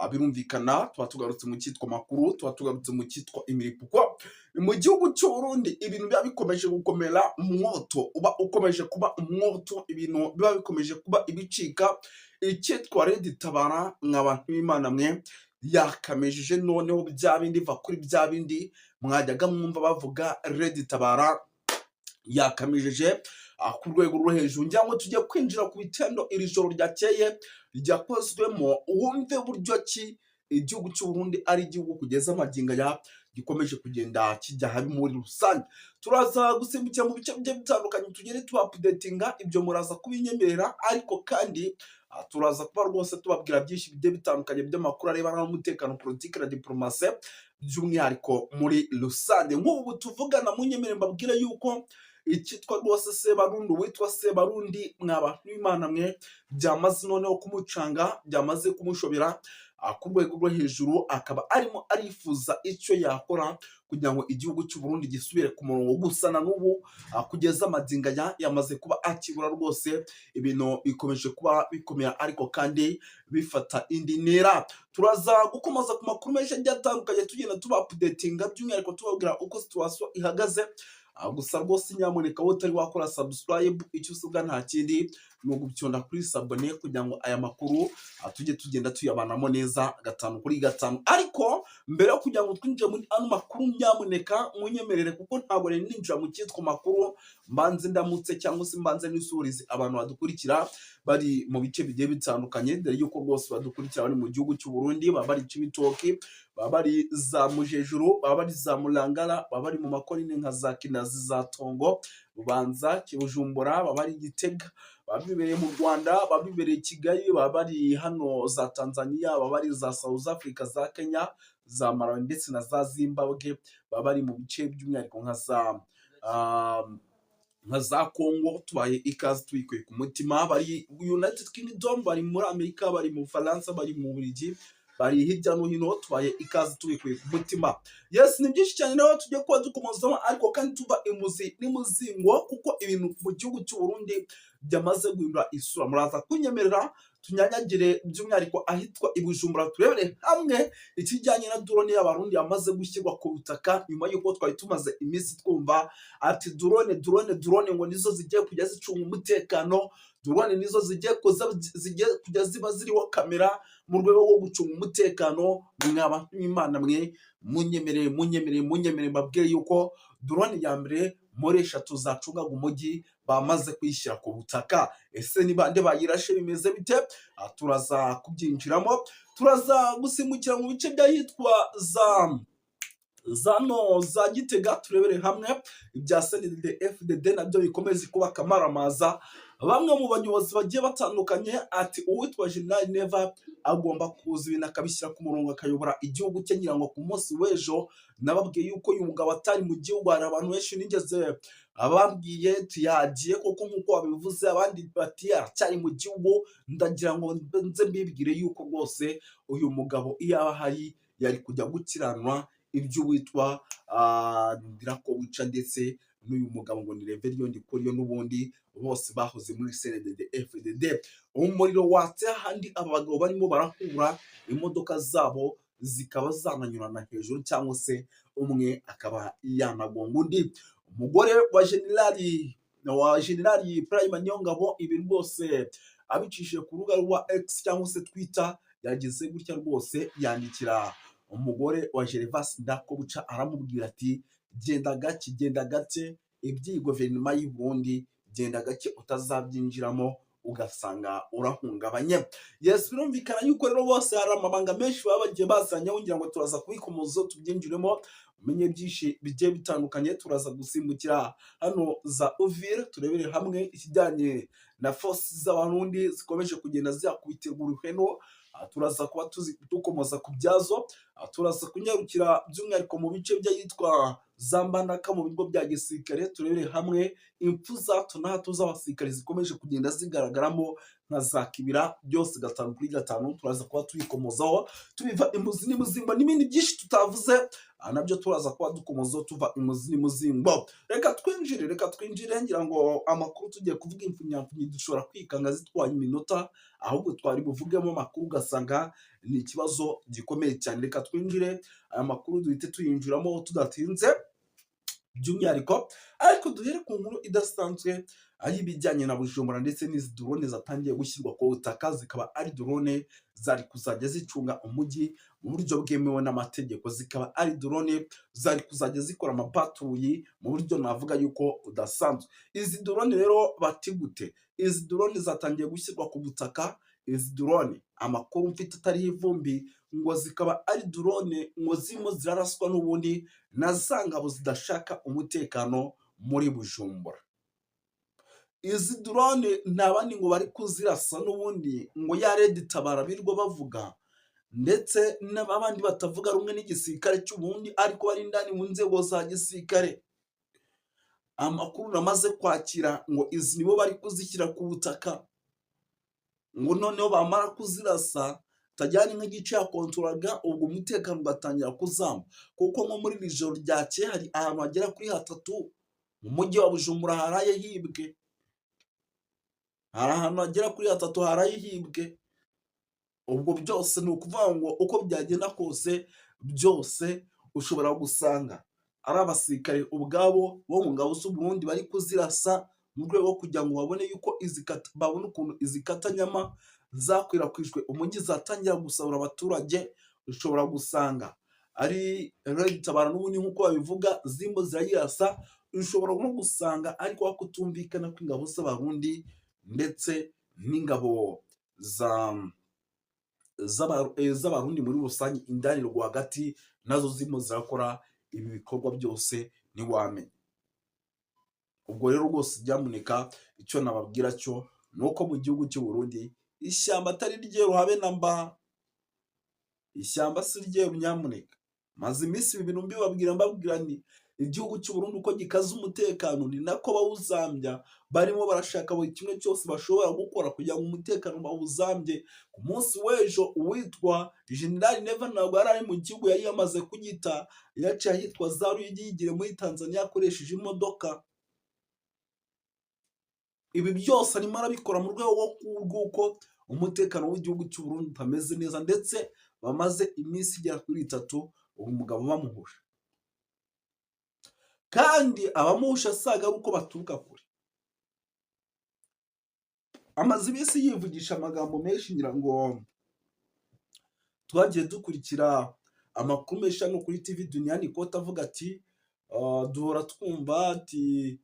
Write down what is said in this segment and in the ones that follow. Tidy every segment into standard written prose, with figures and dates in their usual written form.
Birumvikana tuba tugarutse mu cyitwa makuru, tuba tugarutse mu cyitwa imiripuko. Mu gihugu cy'u Burundi ibintu biba bikomeje gukomera, umwoto uba ukomeje kuba umwoto, ibintu biba bikomeje kuba ibicika. Icyitwa Red Tabara, mwa b'Imana mwe, yakamejeje noneho bya bindi, va kuri bya bindi mwajyaga mwumva bavuga. Red Tabara yakamejeje ku rwego rwo hejuru. Ngira ngo tujye kwinjira ku bitendo iri joro ryakeye ryakozwemo, wumve buryo ki igihugu cy'u Burundi ari igihugu kugeza amagingo aya gikomeje kugenda kijya habi muri rusange. Turaza gusimbukira mu bice bigiye bitandukanye, tugende tuba-updatinga, ibyo muraza kubinyemerera. Ariko kandi turaza kuba rwose tubabwira byinshi bigiye bitandukanye by'amakuru arebana n'umutekano, politiki na diplomasi by'umwihariko muri rusange. Nk'ubu tuvugana, munyemerere mbabwire yuko icyitwa rwose Sebarundi, uwitwa Sebarundi, mwaba n'Imana mwe, byamaze noneho kumucanga, byamaze kumushobera ku rwego rwo hejuru, akaba arimo arifuza icyo yakora kugira ngo igihugu cy'u Burundi gisubire ku murongo. Gusa na n'ubu kugeza amagingo aya yamaze kuba akibura rwose, ibintu bikomeje kuba bikomera ariko kandi bifata indi ntera. Turaza gukomoza ku makuru menshi agiye atandukanye, tugenda tuba updatinga, by'umwihariko tubabwira uko situation ihagaze. Gusa rwose nyamuneka wowe utari wakora subscribe, icyo usabwa nta kindi ni ugucyonda kuri s'abonner kugira ngo aya makuru tujye tugenda tuyabanamo neza gatanu kuri gatanu. Ariko mbere yo kugira ngo twinjire muri ano makuru, nyamuneka munyemerere, kuko ntabwo nari ninjira mu cyitwa makuru mbanze ndamutse cyangwa se mbanze n'isurize abantu badukurikira bari mu bice bigiye bitandukanye, dore yuko rwose badukurikira bari mu gihugu cy'u Burundi, baba bari Cibitoki, baba bari za Mujejuru, baba bari za Murangara, baba bari mu makomine nka za Kinazi, za Tongo, Bubanza, Bujumbura, baba bari Gitega, baba bibereye mu Rwanda, baba bibereye i Kigali, baba bari hano za Tanzania, baba bari za South Africa, za Kenya, za Malawi ndetse na za Zimbabwe, baba bari mu bice by'umwihariko nka za Congo, tubaye ikaze tubikuye ku mutima. Bari United Kingdom, bari muri Amerika, bari mu Bufaransa, bari mu Bubiligi, bari hirya no hino, tubaye ikaze tubikuye ku mutima. Yes, ni byinshi cyane nawe tujye kuba dukomozamo, ariko kandi tuva imuzi n'imuzingo, kuko ibintu mu gihugu cy'u Burundi byamaze guhindura isura. Muraza kunyemerera tunyanyagire by'umwihariko ahitwa i Bujumbura, turebere hamwe ikijyanye na drone y'Abarundi yamaze gushyirwa ku butaka, nyuma y'uko twari tumaze iminsi twumva ati drone, drone, drone, ngo nizo zigiye kujya zicunga umutekano, drone nizo zigiye kuza, zigiye kujya ziba ziriho kamera mu rwego rwo gucunga umutekano. Mwaba n'Imana mwe, munyemerere, munyemerere, munyemerere mbabwire yuko drone ya mbere muri eshatu zacungaga umujyi bamaze kuyishyira ku butaka. Ese ni bande bayirashe? Bimeze bite? Turaza kubyinjiramo. Turaza gusimbukira mu bice by'ahitwa za zano za Gitega, turebere hamwe ibya CNDD FDD nabyo bikomeze kuba akamaramaza. Bamwe mu bayobozi bagiye batandukanye ati uwitwa General Neva agomba kuza ibintu akabishyira ku murongo, akayobora igihugu cye. Ngira ngo ku munsi w'ejo nababwiye yuko uyu mugabo atari mu gihugu. Hari abantu benshi nigeze ababwiye yagiye koko nk'uko babivuze, abandi bati aracyari mu gihugu. Ndagira ngo nze mbibwire yuko rwose uyu mugabo iyo aba ahari yari kujya gukiranwa iby'uwitwa Ndirakobuca ndetse n'uyu mugabo ngo ni Reverien Ndikuriyo, n'ubundi bose bahoze muri CNDD FDD. Umuriro watse ahandi aba bagabo barimo barahura, imodoka zabo zikaba zananyurana hejuru cyangwa se umwe akaba yanagonga undi. Umugore wa Generali Prime Niyongabo, ibi rwose abicishije ku rubuga rwa X cyangwa se Twitter, yagize gutya rwose yandikira umugore wa Gervas Ndakobuca, aramubwira ati: "Genda gake, genda gake, iby'iyi guverinoma y'u Burundi genda gake utazabyinjiramo ugasanga urahungabanye." Yes, birumvikana yuko rero bose hari amabanga menshi baba bagiye bazanyeho. Ngira ngo turaza kubikomoza, tubyinjiremo, umenye byinshi bigiye bitandukanye. Turaza gusimbukira hano za Uvira, turebere hamwe ikijyanye na force z'Abarundi zikomeje kugenda zihakubitirwa uruheno. Turaza kuba dukomoza ku byazo. Turaza kunyarukira by'umwihariko mu bice by'ahitwa za Mbandaka mu bigo bya gisirikare, turebere hamwe impfu za hato na hato z'abasirikare zikomeje kugenda zigaragaramo nka za Kibira. Byose gatanu kuri gatanu turaza kuba tubikomozaho, tubiva imuzi n'imuzimbo, n'ibindi byinshi tutavuze nabyo turaza kuba dukomozaho tuva imuzi n'imuzingo. Reka twinjire, reka twinjire. Ngira ngo amakuru tugiye kuvuga impfunyapfunyi dushobora kwikanga zitwaye iminota, ahubwo twari buvugemo amakuru ugasanga Ni ikibazo gikomeye cyane. Reka twinjire aya makuru, duhite tuyinjiramo tudatinze by'umwihariko, ariko duhere ku nkuru idasanzwe y'ibijyanye na Bujumbura ndetse n'izi drone zatangiye gushyirwa ku butaka, zikaba ari drone zari kuzajya zicunga umujyi mu buryo bwemewe n'amategeko, zikaba ari drone zari kuzajya zikora amapatrouille mu buryo navuga yuko budasanzwe. Izi drone rero bati gute? Izi drone zatangiye gushyirwa ku butaka. Izi drone, amakuru mfite atariho ivumbi, ngo zikaba ari drone ngo zirimo ziraraswa n'ubundi na za ngabo zidashaka umutekano muri Bujumbura. Izi drone nta bandi ngo bari kuzirasa n'ubundi, ngo ya Red Tabara birirwa bavuga, ndetse n'abandi batavuga rumwe n'igisirikare cy'Uburundi ariko bari indani mu nzego za gisirikare. Amakuru namaze kwakira, ngo izi nibo bari kuzishyira ku butaka, ngo noneho bamara kuzirasa tajyanye nk'igice yakontoraga, ubwo umutekano ugatangira kuzamba, kuko nko muri iri joro ryakeye hari ahantu hagera kuri hatatu mu mujyi wa Bujumbura haraye hibwe. Hari ahantu hagera kuri hatatu haraye hibwe. Ubwo byose ni ukuvuga ngo uko byagenda kose, byose ushobora gusanga ari abasirikare ubwabo bo mu ngabo z'u Burundi bari kuzirasa mu rwego rwo kugira ngo babone yuko izikata, babone ukuntu izi katanyama zakwirakwijwe umujyi zatangira gusahura abaturage. Ushobora gusanga ari Red Tabara n'ubundi nk'uko babivuga zirimo zirayirasa. Ushobora no gusanga ariko kutumvikana kw'ingabo z'Abarundi ndetse n'ingabo za z'Abarundi muri rusange indani rwagati, nazo zirimo zirakora ibi bikorwa byose, ntiwamenya. Ubwo rero rwose nyamuneka, icyo nababwira cyo ni uko mu gihugu cy'u Burundi ishyamba atari ryeru habe na mba. Ishyamba si ryeru nyamuneka. Maze iminsi ibintu mbibabwira, mbabwira nti igihugu cy'u Burundi uko gikaza umutekano ni nako bawuzambya. Barimo barashaka buri kimwe cyose bashobora gukora kugira ngo umutekano bawuzambye. Ku munsi w'ejo uwitwa General Neva ntabwo yari ari mu gihugu, yari yamaze kugita, yaciye ahitwa za Ruyigi yigire muri Tanzania akoresheje imodoka. Ibi byose arimo arabikora mu rwego rw'uko umutekano w'igihugu cy'u Burundi utameze neza, ndetse bamaze iminsi igera kuri 3 uwo mugabo bamuhusha, kandi abamuhusha asaga ari uko baturuka kure. Amaze iminsi yivugisha amagambo menshi, ngira ngo twagiye dukurikira amakuru menshi hano kuri TV Duniani Kote, avuga ati duhora twumva ati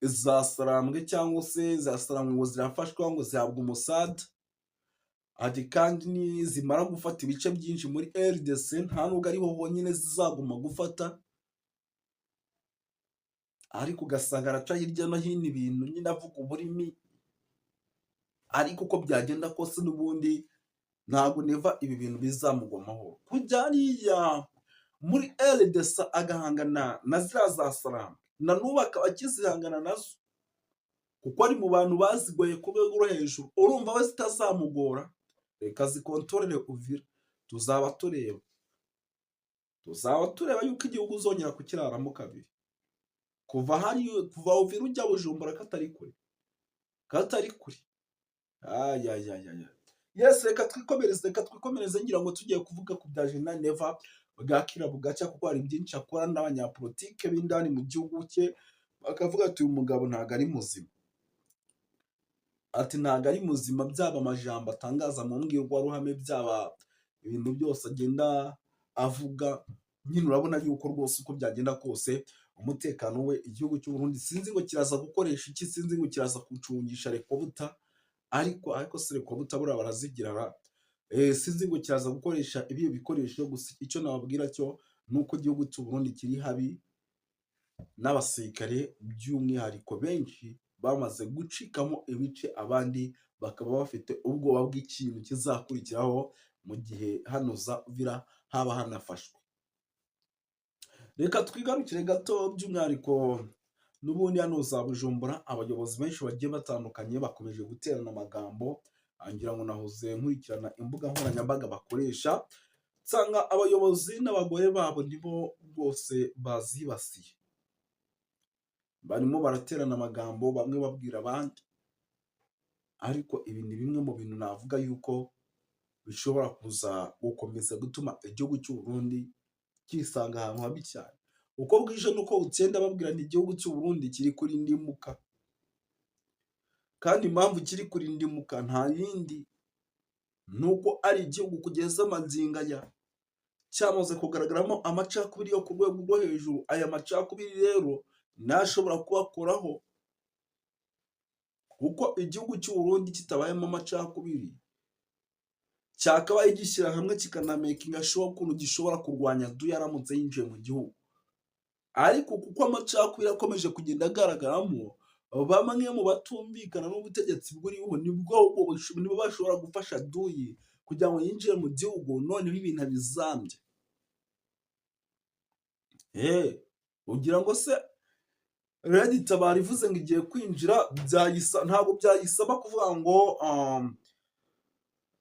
za Sarambwe cyangwa se za Sarambwe ngo zirafashwa, ngo zihabwa umusada, ati kandi nizimara gufata ibice byinshi muri RDC nta nubwo ariho honyine zizaguma gufata. Ariko ugasanga araca hirya no hino ibintu nyine avuga uburimi, ariko uko byagenda kose n'ubundi ntabwo Neva ibi bintu bizamugwa amahoro. Kujya hariya muri RDC agahangana na ziriya za Sarambwe, na n'ubu akaba akizihangana nazo kuko ari mu bantu bazigoye ku rwego rwo hejuru, urumva we zitazamugora? Reka zikontorere Uvira, tuzaba tureba, tuzaba tureba yuko igihugu uzongera kukiraramo kabiri. Kuva hariya, kuva Uvira ujya Bujumbura katari kure, katari kure. Ayayayaya, yes, reka twikomereze, reka twikomereze. Ngira ngo tugiye kuvuga ku bya General Neva bwakira bugacya, kuko hari byinshi akora n'abanyapolitike b'indani mu gihugu cye bakavuga ati uyu mugabo ntabwo ari muzima, ati ntabwo ari muzima. Byaba amajambo atangaza mu mbwirwaruhame, byaba ibintu byose agenda avuga nyine, urabona yuko rwose uko byagenda kose umutekano we, igihugu cy'u Burundi sinzi ngo kiraza gukoresha iki, sinzi ngo kiraza kucungisha hélicoptère, ariko se hélicoptère buriya barazigira ra? Sinzi ngo kiraza gukoresha ibihe bikoresho. Gusa icyo nababwira cyo ni uko igihugu cy'u Burundi kiri habi, n'abasirikare by'umwihariko benshi bamaze gucikamo ibice, abandi bakaba bafite ubwoba bw'ikintu kizakurikiraho mu gihe hano za Uvira haba hanafashwe. Reka twigarukire gato by'umwihariko n'ubundi hano za Bujumbura. Abayobozi benshi bagiye batandukanye bakomeje guterana amagambo. Ngira ngo nahoze nkurikirana imbuga nkoranyambaga bakoresha, nsanga abayobozi n'abagore babo nibo rwose bazibasiye, barimo baraterana amagambo, bamwe babwira abandi. Ariko ibi ni bimwe mu bintu navuga yuko Bishobora kuza gukomeza gutuma igihugu cy'u Burundi kisanga ahantu habi cyane. Uko bwije n'uko bukeye ndababwira nti igihugu cy'u Burundi kiri kurindimuka, kandi impamvu kiri kurindimuka nta yindi, ni uko ari igihugu kugeza magingo aya cyamaze kugaragaramo amacakubiri yo ku rwego rwo hejuru. Aya macakubiri rero ntashobora kubakoraho, kuko igihugu cy'u Burundi kitabayemo amacakubiri cyakabaye gishyira hamwe, kikanamakinga sure ukuntu gishobora kurwanya adui aramutse yinjiye mu gihugu. Ariko kuko amacakubiri akomeje kugenda agaragaramo, bamwe mu batumvikana n'ubutegetsi buriho nibo bashobora gufasha adui kugira ngo yinjire mu gihugu, noneho ibintu abizambye. Ugira ngo se Red Tabara ivuze ngo igiye kwinjira, ntabwo byayisaba kuvuga ngo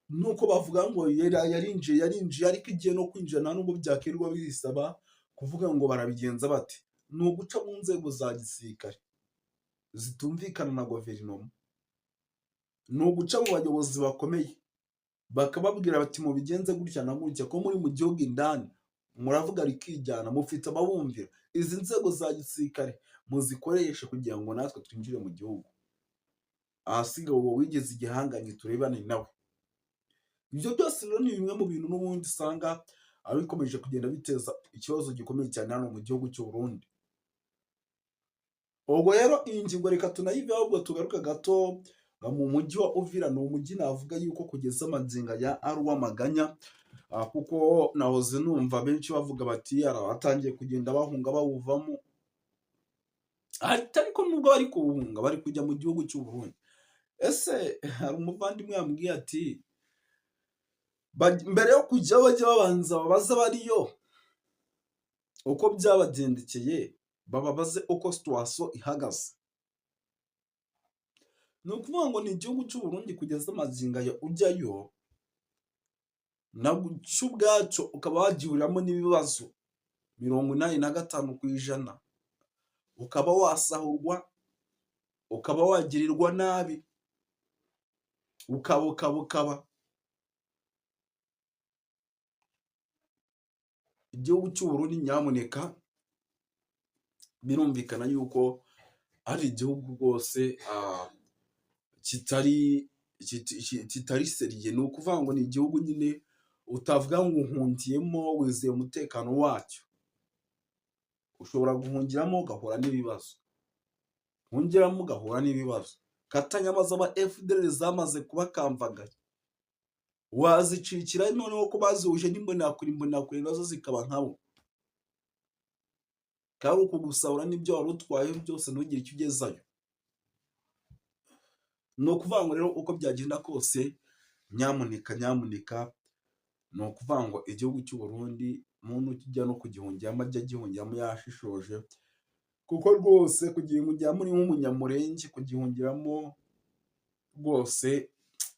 nuko bavuga ngo yarinjiye, yarinjiye, ariko igiye no kwinjira nta nubwo byakirirwa bisaba kuvuga ngo barabigenza bate. Ni uguca mu nzego za gisirikare zitumvikana na guverinoma, ni uguca mu bayobozi bakomeye bakababwira bati: "Mubigenze gutya na gutya, ko muri mu gihugu indani muravuga rikijyana, mufite ababumvira, izi nzego za gisirikare muzikoreshe kugira ngo natwe twinjire mu gihugu, ahasigaye uwo wigeze igihangange turebane nawe." Ibyo byose rero ni bimwe mu bintu n'ubundi usanga bikomeje kugenda biteza ikibazo gikomeye cyane hano mu gihugu cy'u Burundi. Ubwo rero iyi ngingo reka tunayiveho, ahubwo tugaruke gato mu mujyi wa Uvira. Ni umujyi navuga yuko kugeza magingo aya ari uw'amaganya, kuko nahoze numva benshi bavuga bati hari abatangiye kugenda bahunga bawuvamo, ariko nubwo bari kuwuhunga bari kujya mu gihugu cy'u Burundi. Ese hari umuvandimwe yambwiye ati mbere yo kujya bajya babanza babaze abariyo uko byabagendekeye, bababaze uko situation ihagaze. Ni ukuvuga ngo ni igihugu cy'u Burundi kugeza magingo aya ujyayo nacyo ubwacyo ukaba wagihuriramo n'ibibazo 85%, ukaba wasahurwa, ukaba wagirirwa nabi, ukaba ukaba ukaba. Igihugu cy'u Burundi nyamuneka, birumvikana yuko ari igihugu rwose kitari sérieux. Ni ukuvuga ngo ni igihugu nyine utavuga ngo uhungiyemo wizeye umutekano wacyo. Ushobora guhungiramo ugahura n'ibibazo, uhungiramo ugahura n'ibibazo. Katanyama z'aba FDLR zamaze kuba kamvagari, wazicikira noneho ko bazihuje n'imbonerakure, imbonerakure nazo zikaba nkabo, kandi ukugusahura n'ibyo wari utwaye byose ntugire icyo ugezayo. Ni ukuvuga ngo rero uko byagenda kose, nyamuneka nyamuneka, ni ukuvuga ngo igihugu cy'u Burundi muntu ukijya no kugihungiramo ajye agihungiramo yashishoje, kuko rwose kugihungiramo uri nk'umunyamurenge, kugihungiramo rwose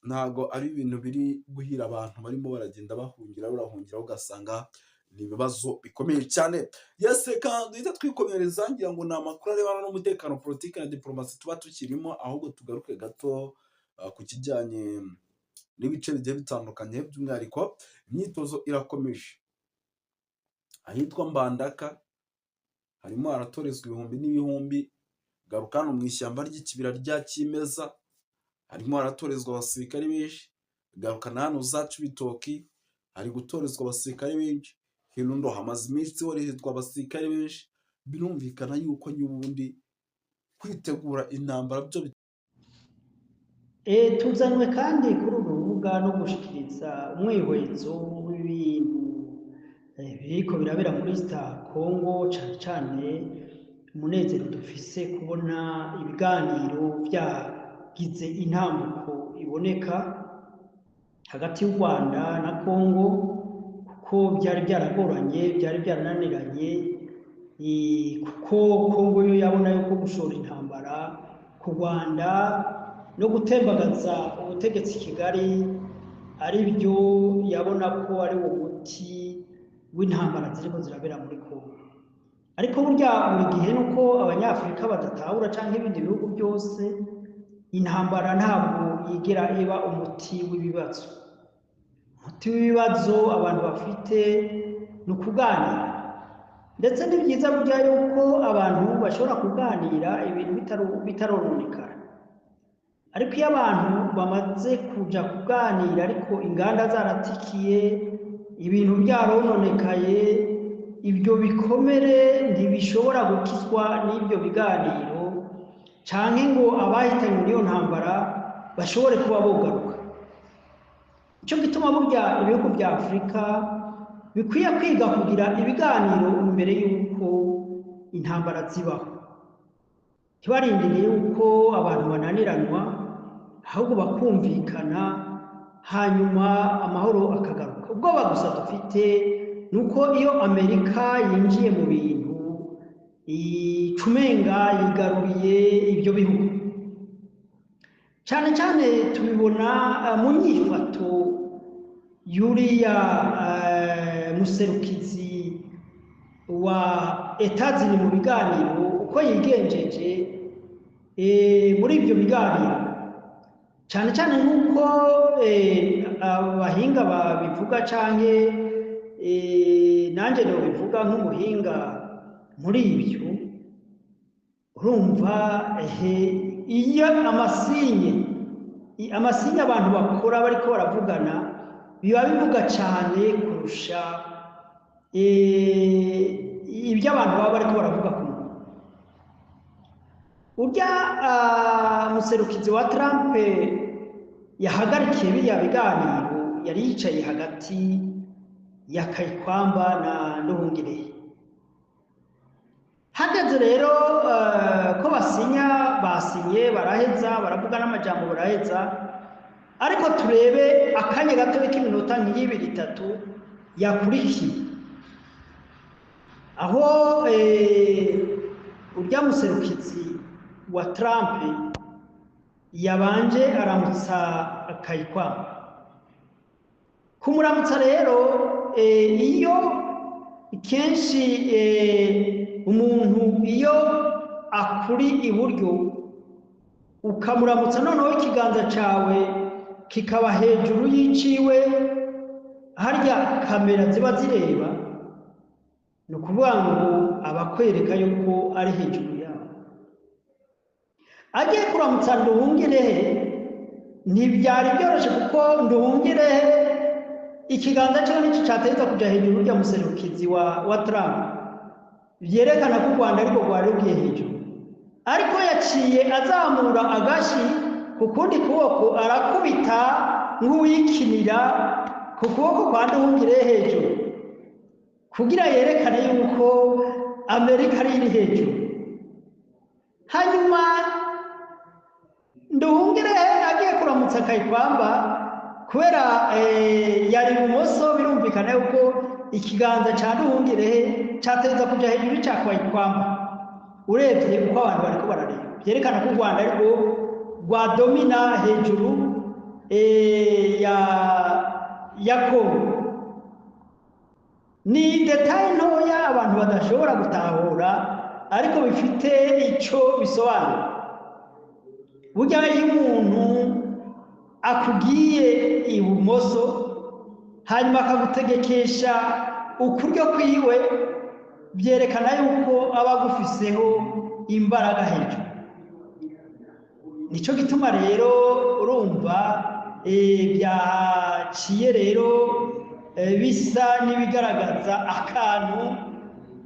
ntabwo ari ibintu biri guhira. Abantu barimo baragenda bahungira, barahungira, ugasanga ni ibibazo bikomeye cyane. Yes, reka duhita twikomereza. Ngira ngo ni amakuru arebana n'umutekano, politiki na diporomasi tuba tukirimo, ahubwo tugaruke gato ku kijyanye n'ibice bigiye bitandukanye. By'umwihariko imyitozo irakomeje ahitwa Mbandaka, harimo haratorezwa ibihumbi n'ibihumbi. Garuka hano mu ishyamba ry'ikibira rya kimeza, harimo haratorezwa abasirikare benshi. Garuka na hano za Cibitoki, hari gutorezwa abasirikare benshi. Hirundo hamaze iminsi hoherezwa abasirikare benshi. Birumvikana yuko n'ubundi kwitegura intambara byo Tuzanywe kandi kuri uru rubuga no gushikiriza umwihwezo w'ibintu biriko birabera muri East Congo, cane cane umunezero dufise kubona ibiganiro vyagize intambuko iboneka hagati y'u Rwanda na Congo, kuko byari byaragoranye, byari byarananiranye, kuko Congo yo yabona yuko gushora intambara ku Rwanda no gutembagaza ubutegetsi Kigali ari byo yabona ko ari wo muti w'intambara ziriko zirabera muri Congo. Ariko burya buri gihe nuko abanyafurika badatahura canke ibindi bihugu byose, intambara ntabwo yigera iba umuti w'ibibazo. Umuti w'ibibazo abantu bafite ni ukuganira. Ndetse ni byiza burya yuko abantu bashobora kuganira ibintu bitarononekara. Ariko iyo abantu bamaze kuja kuganira ariko inganda zaratikiye, ibintu byarononekaye, ibyo bikomere ntibishobora gukizwa n'ibyo biganiro, canke ngo abahitanywe n'iyo ntambara bashobore kuba bogaruka. Nico gituma burya ibihugu vya Afurika bikwiye kwiga kugira ibiganiro imbere y'uko intambara zibaho. Ntibarindire yuko abantu bananiranwa, ahubwo bakumvikana, hanyuma amahoro akagaruka. Ubwoba gusa dufite ni uko iyo Amerika yinjiye mu bintu, icumenga yigaruriye ibyo bihugu. Cane cane tubibona mu nyifato y'uriya muserukizi wa Etazini mu biganiro, uko yigenjeje muri ibyo biganiro. Cane cane nk'uko abahinga babivuga canke nanje nobivuga nk'umuhinga muri ibyo, urumva iyo amasinye abantu bakora bariko baravugana biba bivuga cane kurusha ibyo abantu baba bariko baravuga ku munwa. Urya muserukizi wa Trump yahagarikiye biriya biganiro, yari yicaye hagati ya Kayikwamba na Nduhungirehe. Hageze rero ko basinya, basinye baraheza, baravuga n'amajambo baraheza, ariko turebe akanya gato k'iminota nk'ibiri itatu yakurikiye, aho urya muserukizi wa Trump yabanje aramutsa Kayikwamba. Kumuramutsa rero, iyo kenshi umuntu iyo akuri iburyo ukamuramutsa, noneho ikiganza cawe kikaba hejuru y'iciwe, harya kamera ziba zireba, ni ukuvuga ngo abakwereka yuko ari hejuru yawe. Agiye kuramutsa Nduhungirehe ntibyari byoroshe, kuko Nduhungirehe ikiganza cyiwe nicyo cyateza kuja hejuru urya muserukizi wa Trump, byerekana ko u Rwanda ariko rwari rugiye hejuru. Ariko yaciye azamura agashi ku kundi kuboko, arakubita nk'uwikinira ku kuboko kwa Nduhungirehe hejuru, kugira yerekane yuko Amerika ari iri hejuru. Hanyuma Nduhungirehe agiye kuramutsa Kayikwamba, kubera yari ibumoso, birumvikana yuko ikiganza ca Nduhungirehe cateza kuja hejuru ca Kayikwamba. Urebye uko abantu bariko barareba, vyerekana ko u Rwanda ariko rwadomina hejuru ya Kongo. Ni détail ntoya abantu badashobora gutahura, ariko bifite ico bisobanura. Burya iyo umuntu akugiye ibumoso hanyuma akagutegekesha ukuryo kwiwe, byerekana yuko aba agufiseho imbaraga hejuru. Nico gituma rero urumva byaciye rero bisa n'ibigaragaza akantu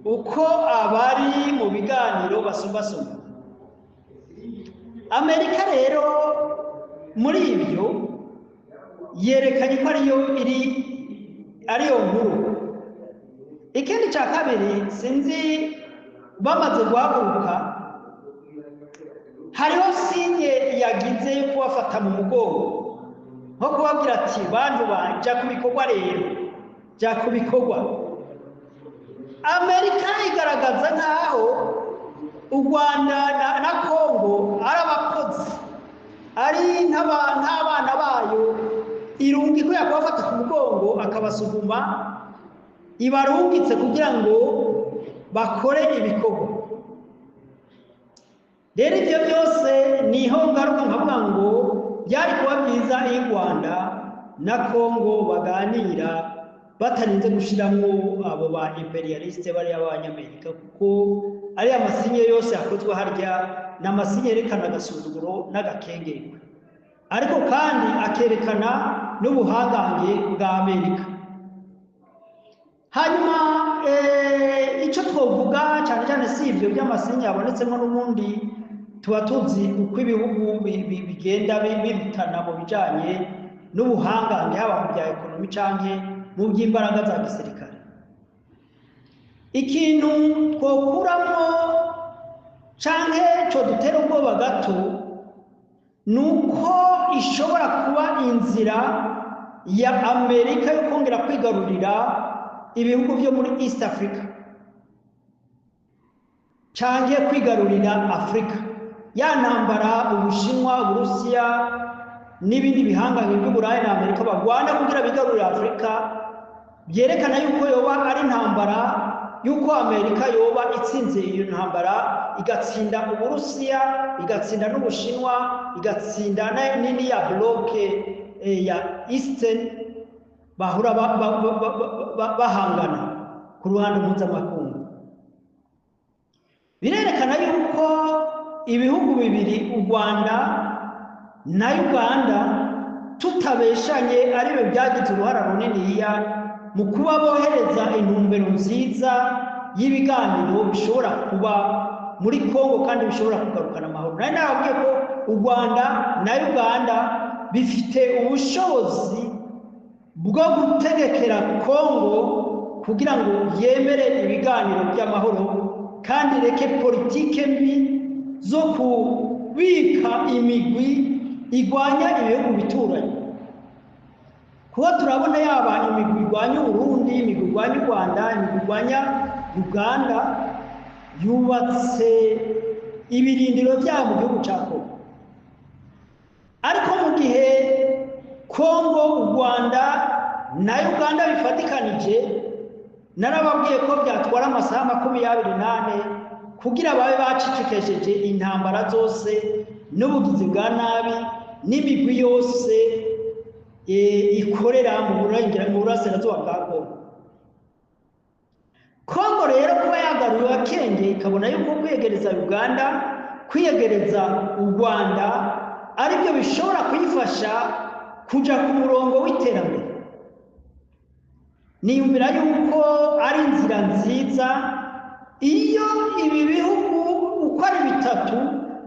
uko abari mu biganiro basumbasumba. Amerika rero muri ibyo yerekanye ko ariyo iri ariyo nkuru. Ikindi cya kabiri, sinzi bamaze guhaguruka, hariho signe yagize yo kubafata mu mugongo, nko kubabwira ati: "Bantu ba, jya ku bikorwa rero, jya ku bikorwa." Amerika igaragaza nk'aho u Rwanda na Kongo ari abakozi, ari nk'abana bayo irunga ikwiye kubafata ku mugongo akabasuguma, ibarungitse kugira ngo bakore ibikorwa. Rero ibyo byose niho ngaruka nkavuga ngo byari kuba byiza iyo u Rwanda na Kongo baganira batarinze gushiramwo abo ba impérialistes bariya b'Abanyamerika, kuko ariya masinye yose yakozwe harya ni amasinye yerekana agasuzuguro n'agakengerwe, ariko kandi akerekana n'ubuhangange bwa Amerika. Hanyuma icyo twovuga cyane cyane si ibyo by'amasinye yabonetsemo, n'ubundi tuba tuzi uko ibihugu bigenda birutana mu bijanye n'ubuhangange, haba mu bya économie canke mu by'imbaraga za gisirikare. Ikintu twokuramo canke codutera ubwoba gato ni uko ishobora kuba inzira ya Amerika yo kongera kwigarurira ibihugu byo muri East Africa canke kwigarurira Afrika. Ya ntambara Ubushinwa, Uburusiya n'ibindi bihangange by'Uburayi na Amerika bagwana kugira bigarurire Afrika, byerekana yuko yoba ari intambara yuko Amerika yoba itsinze iyo ntambara, igatsinda Uburusiya, igatsinda n'Ubushinwa, igatsinda nini ya bloc ya Eastern bahura bahangana ku ruhande mpuzamakungu. Birerekana yuko ibihugu bibiri, u Rwanda na Uganda, tutabeshanye, aribyo byagize uruhara runiniya mu kuba bohereza intumbero nziza y'ibiganiro bishobora kuba muri Kongo kandi bishobora kugarukana amahoro. Nari nababwiye ko u Rwanda na Uganda bifite ubushobozi bwo gutegekera Kongo kugira ngo yemere ibiganiro by'amahoro kandi ireke politike mbi zo kubika imigwi igwanya ibihugu bituranyi, kuba turabona yaba imigwi igwanya Uburundi, imigwi igwanya u Rwanda, imigwi igwanya Uganda, yubatse ibirindiro byabo mu gihugu cya Kongo. Ariko mu gihe Kongo, u Rwanda na Uganda bifatikanije, narababwiye ko byatwara amasaha 24 kugira babe bacicikesheje intambara zose n'ubugizi bwa nabi n'imigwi yose ikorera mu burasirazuba bwa Kongo. Kongo rero kuba yagaruye akenge, ikabona yuko kwiyegereza Uganda, kwiyegereza u Rwanda aribyo bishobora kuyifasha kuja ku murongo w'iterambere, niyumvira yuko ari inzira nziza. Iyo ibi bihugu uko ari bitatu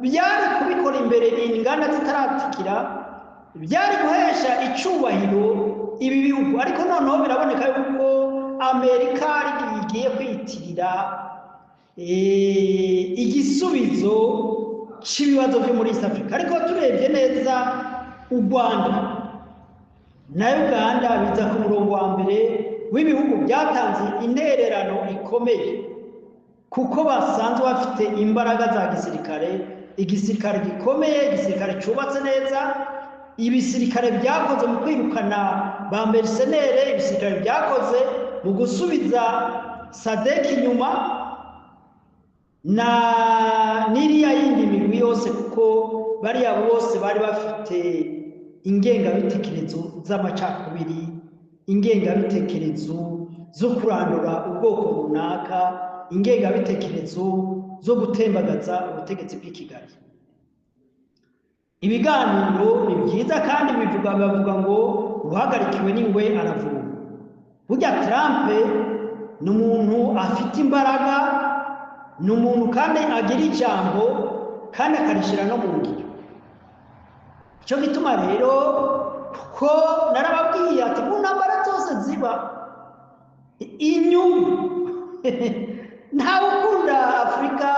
byari kubikora imbere inganda zitaratikira, byari guhesha icubahiro ibi bihugu. Ariko noneho biraboneka yuko Amerika igiye kwiyitirira igisubizo cy'ibibazo byo muri East Africa. Ariko turebye neza, u Rwanda na Uganda biza ku murongo wa mbere w'ibihugu byatanze intererano ikomeye, kuko basanzwe bafite imbaraga za gisirikare, igisirikare gikomeye, igisirikare cyubatse neza, ibisirikare byakoze mu kwirukana ba mercenaires, ibisirikare byakoze mu gusubiza SADC inyuma na n'iriya yindi migwi yose, kuko bariya bose bari bafite ingengabitekerezo z'amacakubiri, ingengabitekerezo zo kurandura ubwoko runaka, ingengabitekerezo zo gutembagaza ubutegetsi bw'i Kigali. Ibiganiro ni byiza kandi bivuga, bavuga ngo uhagarikiwe n'ingwe aravuma. Burya Trump ni umuntu afite imbaraga, ni umuntu kandi agira ijambo kandi akarishyira no mu ngiro. Icyo gituma rero, kuko narababwiye ati mu ntambara zose ziba inyungu, ntawe ukunda Afurika,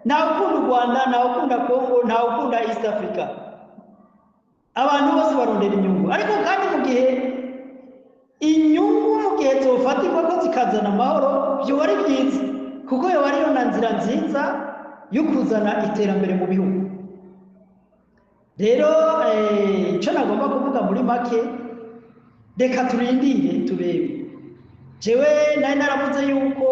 ntawe ukunda u Rwanda, ntawe ukunda Kongo, ntawe ukunda East Africa. Abantu bose barondera inyungu. Ariko kandi mu gihe inyungu, mu gihe zofatirwa ko zikazana amahoro, byoba ari byiza, kuko yoba ariyo na nzira nziza yo kuzana iterambere mu bihugu. Rero icyo nagomba kuvuga muri make, reka turindire turebe. Jewe nari naravuze yuko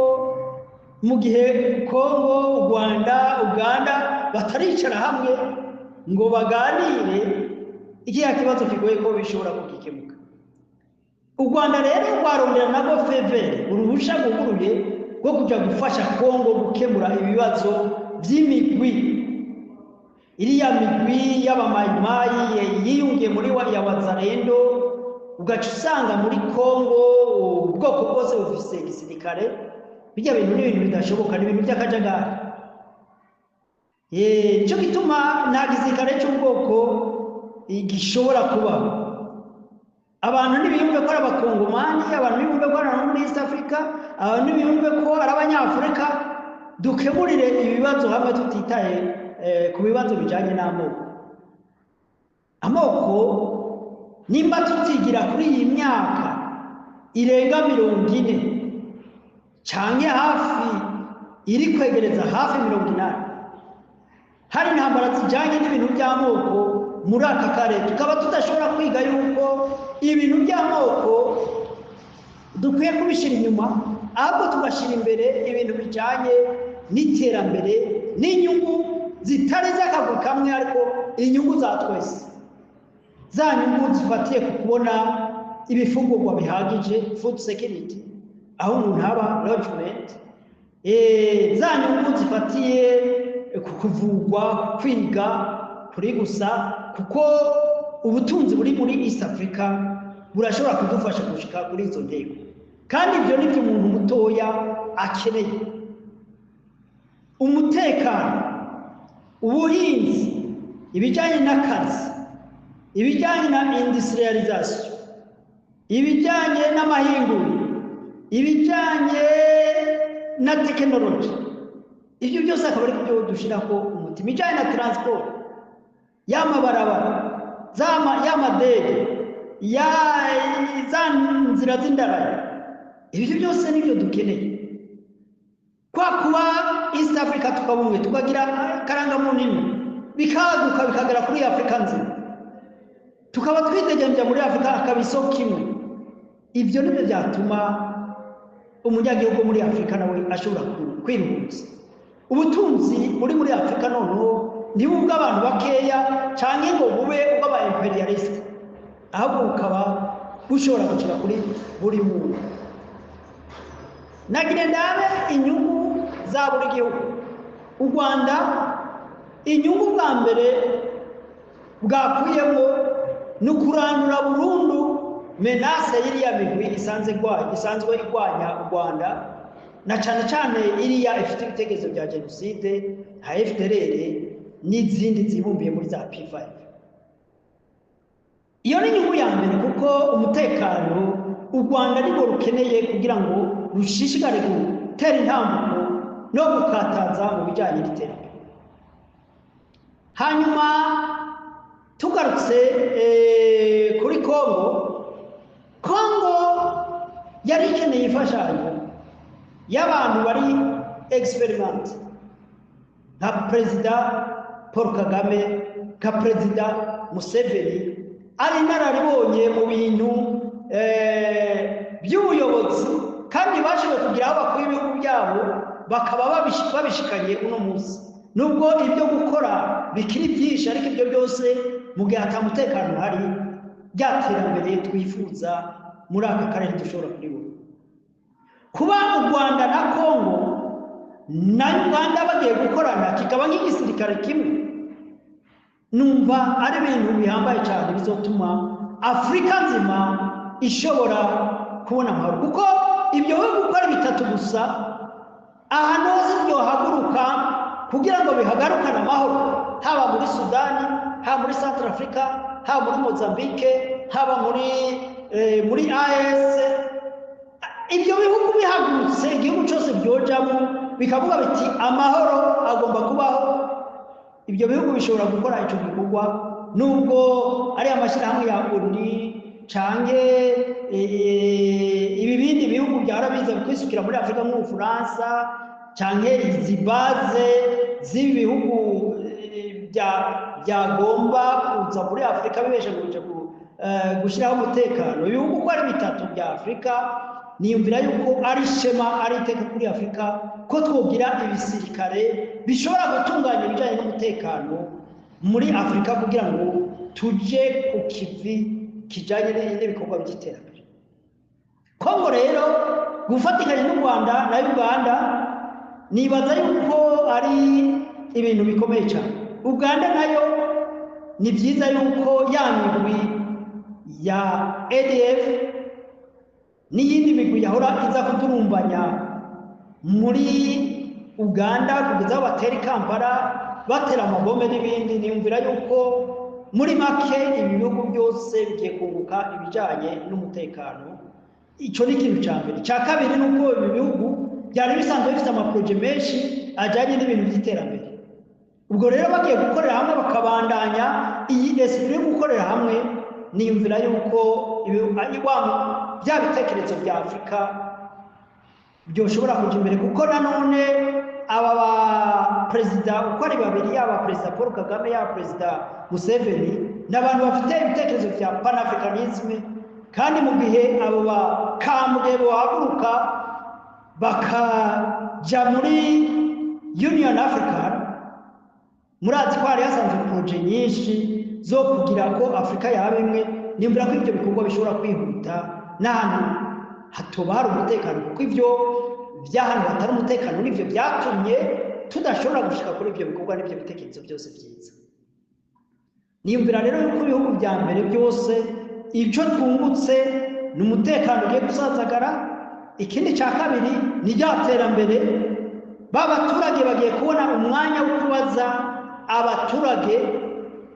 mu gihe Kongo, u Rwanda, Uganda bataricara hamwe ngo baganire. Ikiya kibazo kigoye ko bishobora kugikemuka. U Rwanda rero rwarondera nabwo feu vert, uruhusha rwuguruye rwo kuja gufasha Kongo gukemura ibibazo vy'imigwi, iriya migwi y'abamayimayi yiyungiye muri wa ya Wazalendo. Ugaca usanga muri Kongo ubwoko bwose bufise igisirikare. Bijya bintu ni ibintu bidashoboka, ni ibintu by'akajagari. Nico gituma nta gisirikare cy'ubwoko gishobora kubaho. Abantu ntibiyumve ko ari Abakongomani, abantu ntibiyumve ko ari abantu muri East Africa, abantu ntibiyumve ko ari Abanyafurika. Dukemurire ibibazo hamwe tutitaye ku bibazo bijanye n'amoko. Amoko, nimba tutigira kuri iyi myaka irenga 40 canke hafi iri kwegereza hafi 80, hari intambara zijanye n'ibintu by'amoko muri aka karere, tukaba tudashobora kwiga yuko ibintu by'amoko dukwiye kubishyira inyuma, ahubwo tugashyira imbere ibintu bijyanye n'iterambere n'inyungu zitari z'akaguru kamwe, ariko inyungu za twese, za nyungu zifatiye ku kubona ibifungurwa bihagije, food security, aho umuntu aba, logement, za nyungu zifatiye ku kuvugwa, kwiga kuri gusa, kuko ubutunzi buri muri East Africa burashobora kudufasha gushika kuri izo ntego. Kandi ibyo ni byo umuntu mutoya akeneye: umutekano, ubuhinzi, ibijyanye n'akazi, ibijyanye na industrialisation, ibijyanye n'amahinguriro, ibijyanye na tekinoloji. Ibyo byose akaba ari byo dushyiraho umutima. Ibijyanye na transport, y'amabarabara, y'amadege, ya za nzira z'indaraya, ibyo byose nibyo dukeneye. Kwa kuba East Africa tukaba umwe, tukagira akarangamuntu imwe, bikaguka bikagera kuri Afurika nzima, tukaba twidegemvya muri Afurika, akaba isoko imwe, ibyo nibyo byatuma umunyagihugu muri Afurika nawe ashobora kwiruhutsa. Ubutunzi buri muri Afurika noneho ntibu ubw'abantu bakeya canke ngo bube ubw'aba impérialistes, ahubwo bukaba bushobora gushika kuri buri muntu. Nagire ndabe inyungu za buri gihugu. U Rwanda, inyungu bwa mbere bwakuyemo ni ukurandura burundu menace y'iriya migwi isanzwe igwanya u Rwanda, na cane cane iriya ifite ibitekerezo bya jenoside nka FDLR n'izindi zibumbiye muri za P5. Iyo ni inyungu ya mbere, kuko umutekano u Rwanda nirwo rukeneye kugira ngo rushishikare gutera intambuko no gukataza mu bijyanye n'iterambere. Hanyuma tugarutse kuri Kongo, Kongo yari ikeneye imfashanyo y'abantu bari expérimentés nka Perezida Paul Kagame, nka Perezida Museveni, ari inararibonye mu bintu by'ubuyobozi, kandi bashoboye kugira aho bakuye ibihugu byabo bakaba babishikanye uno munsi, nubwo ibyo gukora bikiri byinshi. Ariko ibyo byose, mu gihe ata mutekano uhari, rya terambere twifuza muri aka karere dushobora kuribona. Kuba u Rwanda na Kongo na Uganda bagiye gukorana, kikaba nk'igisirikare kimwe, numva ari ibintu bihambaye cyane bizotuma Afurika nzima ishobora kubona amahoro, kuko ibyo bihugu uko ari bitatu gusa, ahantu hose byohaguruka kugira ngo bihagarukane amahoro, haba muri Sudani, haba muri Central Africa, haba muri Mozambique, haba muri AES, ibyo bihugu bihagurutse, igihugu cyose byojamo bikavuga biti: "Amahoro agomba kubaho", ibyo bihugu bishobora gukora icyo gikorwa, nubwo ari amashyirahamwe ya ONU canke ibi bindi bihugu byahora biza kwisukira muri Afurika nk'Ubufaransa, canke izi base z'ibi bihugu byagomba kuza muri Afurika bibesha kuja gushyiraho umutekano. Ibihugu uko ari bitatu bya Afurika, niyumvira yuko ari ishema, ari iteka kuri Afurika ko twogira ibisirikare bishobora gutunganya ibijyanye n'umutekano muri Afurika kugira ngo tuje ku kivi kijanye n'ibikorwa by'iterambere. Kongo rero gufatikanya n'u Rwanda na Uganda, nibaza yuko ari ibintu bikomeye cyane. Uganda nayo ni byiza yuko ya migwi ya ADF n'iyindi migwi yahora iza kudurumbanya muri Uganda kugeza aho batera i Kampala, batera amabombe n'ibindi, niyumvira yuko muri make ibi bihugu byose bigiye kunguka ibijyanye n'umutekano. Icyo ni ikintu cya mbere. Icya kabiri ni uko ibi bihugu byari bisanzwe bifite ama projets menshi ajyanye n'ibintu by'iterambere. Ubwo rero bagiye gukorera hamwe, bakabandanya iyi esprit yo gukorera hamwe, niyumvira yuko bya bitekerezo bya Afurika byoshobora kujya imbere, kuko nanone aba ba perezida uko ari babiri, yaba Perezida Paul Kagame, yaba Perezida Museveni, ni abantu bafite ibitekerezo bya panafricanisme. Kandi mu gihe abo bakambwe bohaguruka bakaja muri Union African, murazi ko hari hasanzwe projets nyinshi zo kugira ko Afurika yaba imwe, nimvira ko ibyo bikorwa bishobora kwihuta n'ahantu hatoba hari umutekano, kuko ibyo by'ahantu hatari umutekano nivyo byatumye tudashobora gushika kuri ibyo bikorwa n'ibyo bitekerezo byose byiza. Niyumvira rero yuko ibihugu bya mbere byose ibyo twungutse ni umutekano ugiye gusazagara. Ikindi cya kabiri ni rya terambere. Ba baturage bagiye kubona umwanya wo kubaza abaturage,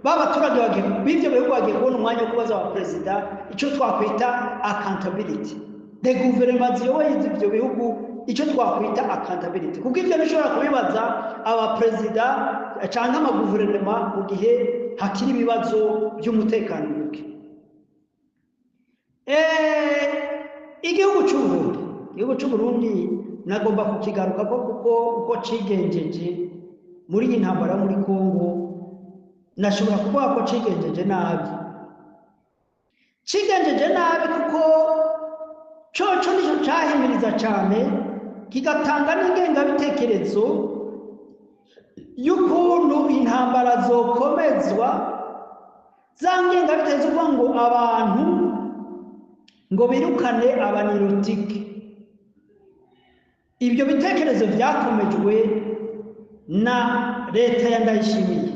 ba baturage b'ibyo bihugu bagiye kubona umwanya wo kubaza abaperezida icyo twakwita accountability, de guverinoma ziyoboye ibyo bihugu icyo twakwita accountability, kuko ibyo bishobora kubibaza abaperezida cyangwa amaguverinoma mu gihe hakiri ibibazo by'umutekano muke. Igihugu cy'u Burundi nagomba kukigaruka ko kuko uko cigenjeje muri iyi ntambara yo muri Kongo, nashobora kuvuga ko cigenjeje nabi. Cigenjeje nabi kuko coco nico cahimiriza cyane, kigatanga n'ingengabitekerezo y'ukuntu intambara zokomezwa, za ngengabitekerezo uvuga ngo abantu ngo birukane aba nilotiques. Ibyo bitekerezo byakomejwe na leta ya Ndayishimiye.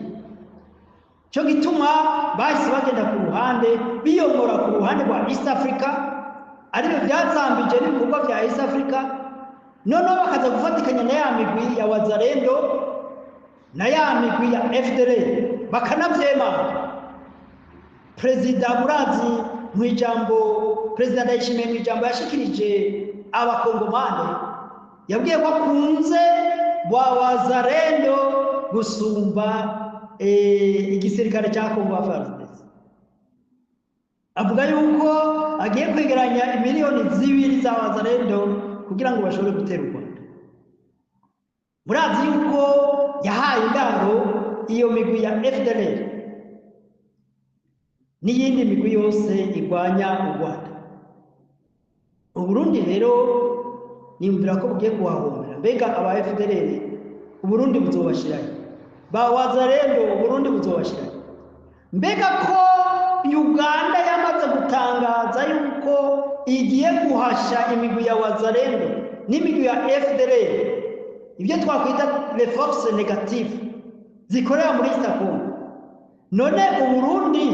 Cyo gituma bahise bagenda ku ruhande, biyomora ku ruhande rwa East Africa, aribyo byazambije n'ibikorwa bya East Africa. Noneho bakaza gufatikanya na ya migwi ya Wazalendo na ya migwi ya FDLR, bakanavyemanga. Perezida, murazi mu ijambo, Perezida Ndayishimiye mu ijambo yashikirije Abakongomani, yabwiye ko akunze wa Wazalendo gusumba igisirikare cya Kongo FARDC. Avuga yuko agiye kwegeranya 2 miliyoni za Wazalendo kugira ngo bashobore gutera u Rwanda. Murazi yuko yahaye indaro iyo migwi ya FDLR n'iyindi migwi yose igwanya u Rwanda. Uburundi rero niyumvira ko bugiye kuhahombera. Mbega aba FDLR Uburundi buzobashirayo? Ba Wazalendo Uburundi buzobashirayo? Mbega ko Uganda yamaze gutangaza yuko igiye guhasha imigwi ya Wazalendo n'imigwi ya FDLR, ibyo twakwita les forces négatives zikorera muri East Congo, none Uburundi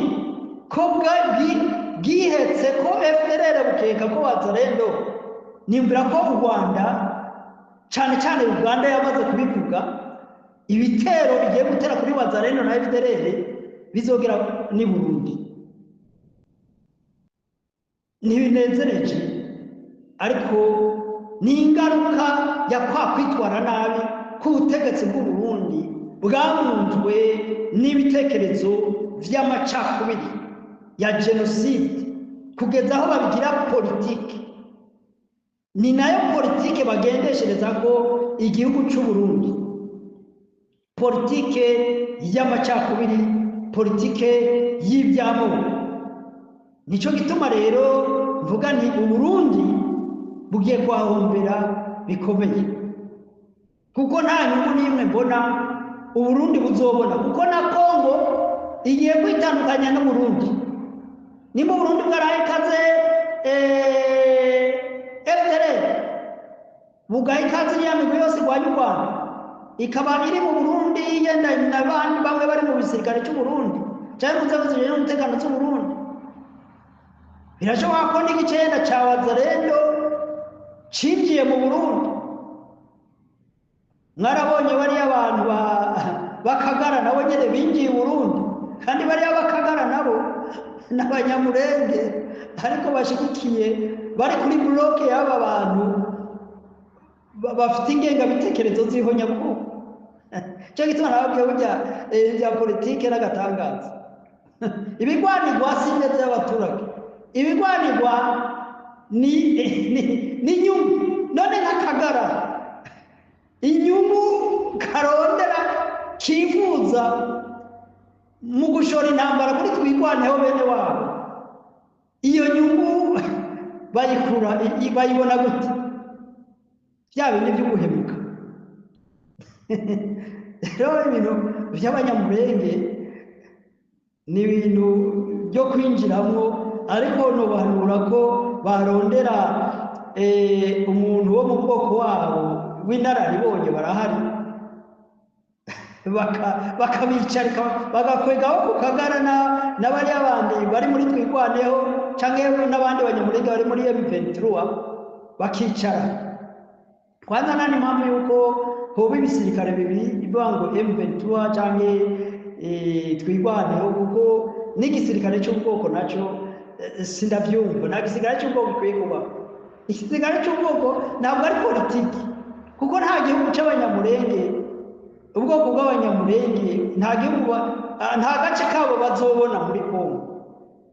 ko bwihetse ko FDLR, bukeka ko Wazalendo, nimvira ko u Rwanda, cyane cyane Uganda yamaze kubivuga, ibitero bigiye gutera kuri Wazalendo na FDLR bizogera ni Burundi? Ntibinezereje, ariko ni ingaruka ya kwa kwitwara nabi k'ubutegetsi bw'u Burundi bwamunzwe n'ibitekerezo vy'amacakubiri ya jenoside, kugeza aho babigira politike. Ni nayo politike bagendeshereza ko igihugu cy'u Burundi, politike y'amacakubiri, politike y'iby'amoko. Nico gituma rero mvuga nti Uburundi bugiye kuhahombera bikomeye, kuko nta nyungu n'imwe mbona Uburundi buzobona, kuko na Kongo igiye kwitandukanya n'Uburundi. Nimba Uburundi bwaraye ikaze FDLR, bugaha ikaze iriya migwi yose irwanya u Rwanda, ikaba iri mu Burundi, yenda n'abandi bamwe bari mu gisirikare cy'u Burundi cyangwa mu nzego zijejwe umutekano z'u Burundi, birashoboka ko n'igicenda ca Wazalendo cinjiye mu Burundi. Mwarabonye bariya abantu bakagara nabo nyene binjiye i Burundi, kandi bariya bakagara nabo n'Abanyamurenge, ariko bashigikiye, bari kuri bloc y'aba bantu bafite ingengabitekerezo z'ihonyabwoko. Cyo gituma nababwiye burya bya politike n'agatangaza. Ibigwanirwa si ineza y'abaturage, ibigwanirwa ni inyungu. None nk'akagara, inyungu karondera kifuza mu gushora intambara kuri Twigwaneho bene wabo, iyo nyungu bayikura, bayibona gute? Bya bindi by'uguhemuka. Rero ibintu by'Abanyamurenge ni ibintu byo kwinjiramwo, ariko nobahanura ko barondera umuntu wo mu bwoko wabo w'inararibonye, barahari, bakabicarika, bagakwegaho ku kagara n'abariya bandi bari muri Twigwaneho canke n'abandi Banyamurenge bari muri M23, bakicara. Kwanza nta n'impamvu yuko hoba ibisirikare bibiri, bivuga ngo M23 canke Twigwaneho, kuko n'igisirikare cy'ubwoko naco sindavyumva. Nta gisirikare cy'ubwoko gikwiye kubaho. Igisirikare cy'ubwoko ntabwo ari politiki, kuko nta gihugu c'Abanyamurenge, ubwoko bw'Abanyamurenge, nta gihugu nta gace kabo bazobona muri Kongo.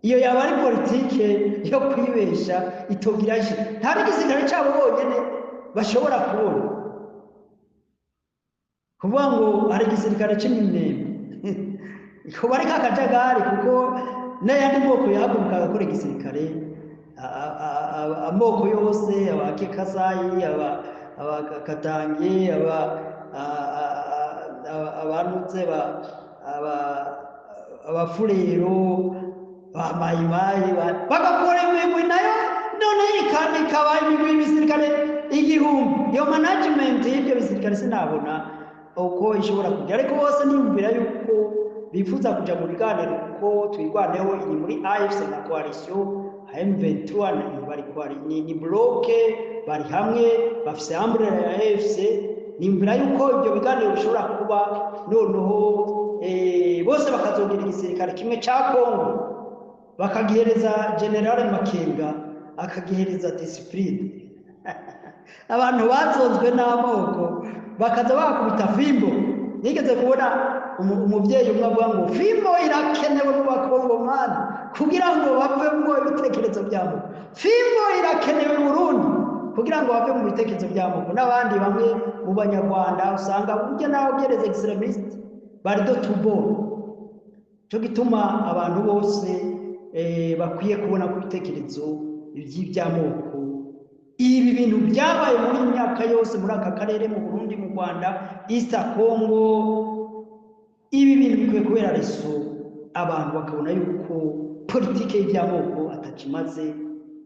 Iyo yaba ari politike yo kwibesha itogira je. Nta n'igisirikare cyabo bonyene bashobora kubona. Kuvuga ngo hari igisirikare c'Iminembwe kuba ari kakajagari, kuko n'ayandi moko yahaguruka agakora igisirikare, amoko yose, Abakekasayi, Abakatange, Abanutse, Abafurero, ba Mayimayi, bagakora imigwi nayo none ikaba imigwi y'ibisirikare 1000. Iyo management y'ibyo bisirikare sinabona uko ishobora kujya, ariko bose niyumvira yuko bifuza kuja mu biganiro, kuko Twigwaneho iri muri AFC na coalition M23, bari ni bloc, bari hamwe, bafise umbrella ya AFC. Niyumvira yuko ibyo biganiro bishobora kuba, noneho bose bakazogira igisirikare kimwe ca Kongo, bakagihereza General Makenga, akagihereza discipline. Abantu bazonzwe n'amoko bakaza bakubita fimbo. Nigeze kubona umuvyeyi umwe avuga ngo fimbo irakenewe mu Bakongomani kugira ngo bavemwo ibitekerezo byabo, fimbo irakenewe mu Burundi kugira ngo bave mu bitekerezo by'amoko, n'abandi bamwe mu Banyarwanda usanga burya naho byereze extrémistes bari de tubo. Cyo gituma abantu bose bakwiye kubona ko ibitekerezo by'iby'amoko, ibi bintu byabaye muri iyi myaka yose muri aka karere, mu Burundi, mu Rwanda, East Congo, ibi bintu bikwiye kubera leçon abantu, bakabona yuko politike y'iby'amoko atakimaze.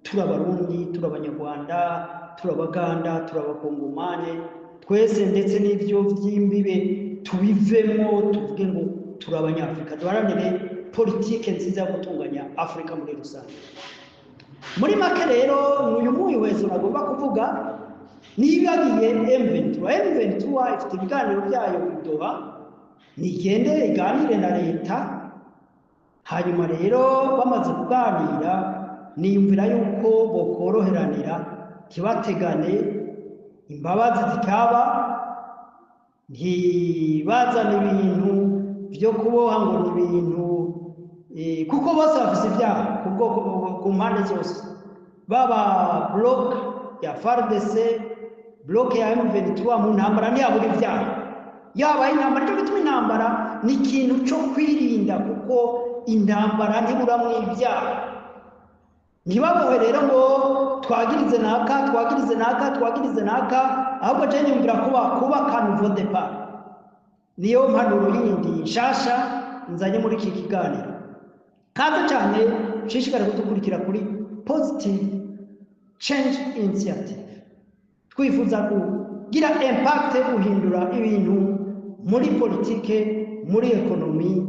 Turi Abarundi, turi Abanyarwanda, turi Abaganda, turi Abakongomane twese, ndetse n'ibyo by'imbibe tubivemo, tuvuge ngo turi Abanyafurika, duharanire politike nziza yo gutunganya Afurika muri rusange. Muri make rero, uyu mwihwezo nagomba kuvuga, nibagiye M23. M23 ifite ibiganiro byayo i Doha, nigende iganire na leta. Hanyuma rero bamaze kuganira, niyumvira yuko bokoroheranira, ntibategane, imbabazi zikaba, ntibazane ibintu byo kuboha ngo ni ibintu, kuko bose bafise ibyaha ku bwoko, ku mpande zose, baba bloc ya FARDC, bloc ya M23. Mu ntambara ntiyabura ibyaha, yabaye intambara. Nicyo gituma intambara ni ikintu cyo kwirinda, kuko intambara ntiburamwo ibyaha. Ntibabohe rero ngo twagirize naka, twagirize naka, twagirize naka, ahubwo je nyumvira kuba kubaka nouveau départ. Niyo mpanuro yindi nshasha. nzanye muri iki kiganiro. Kaze cyane, ushishikare kudukurikira kuri Positive Change Initiative. Twifuza kugira impact, guhindura ibintu muri politike, muri économie.